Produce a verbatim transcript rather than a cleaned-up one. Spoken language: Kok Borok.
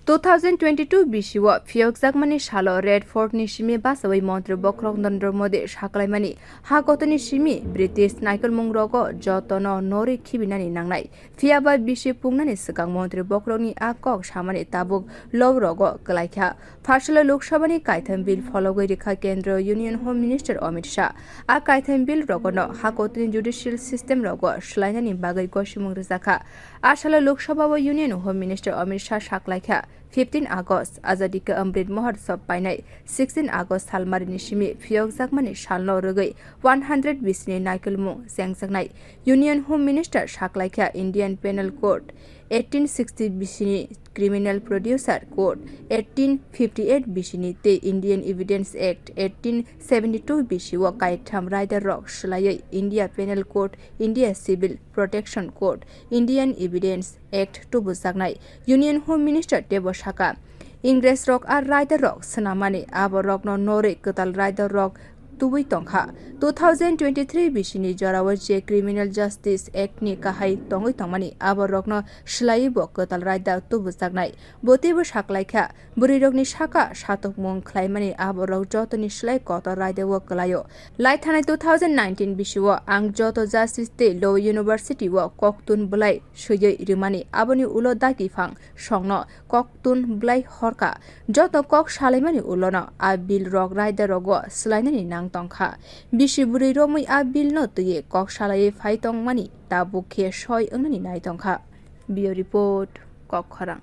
Two thousand twenty-two bisio phiyokjakmani salo Red Fort ni simi bachawi Montri Bokhorok Narendra Modi saklaimani ha kotorni simi British naikolmung rogo jotono norwi khibinani nangnai. Phiyaba bisi pungnani swkang Montri Bokhorokni a kok samani tabuk lob rogo kwlaikha. Pharsalo Lok Sabhani kaitham bill phologwi rikha Kendro Union Home Minister Amit Shah. A kaitham bill rogono ha kotorni judicial system rogo swlainani bagwi gosimung rwjakha. A salo Lok Sabha o Union Home Minister Amit Shah saklaikha, fifteen August, Azadi Ka Amrit Mahotsav painai, sixteen August salmarini simi phiyokjakmani salno rwgwi one hundred bisini naikolmung chengjaknai. Union Home Minister saklaikha Indian Penal Code, eighteen sixty bisini Criminal Procedure Code, eighteen fifty-eight bisini tei Indian Evidence Act, eighteen seventy-two bisio kaitham raida rok swlaiwi India Penal Code, India Civil Protection Code, Indian Evidence Act tubujaknai. Union Home Minister teibo sakha, Ingres rok a raida rok swnamani abo rokno norwi kwtal raida rok tubui tongkha. Two thousand twenty-three bisini jorao je Criminal Justice Act ni kahai tongwi tongmani abo rokno swlaiwi bo kwtal raida tubujaknai. Bo teibo saklaikha, bwrwi rokni saka satokmung khlaimani abo rok jotoni slai kotor raida o kwlaio. Lai thanai two thousand nineteen bisio ang joto Justice tei Law University o koktun bwlai swiwi rwmani aboni ulo dagi phang songno koktun bwlai horkha. Joto kok salaimani ulono a bill rok raida rogo swlainani nang tongkha. Bisi bwrwi romwi a bill no twiwi kok salaiwi phai tongmani tabuk khe soi wngnani nai tongkha. Bureau Report, Kokkhorang.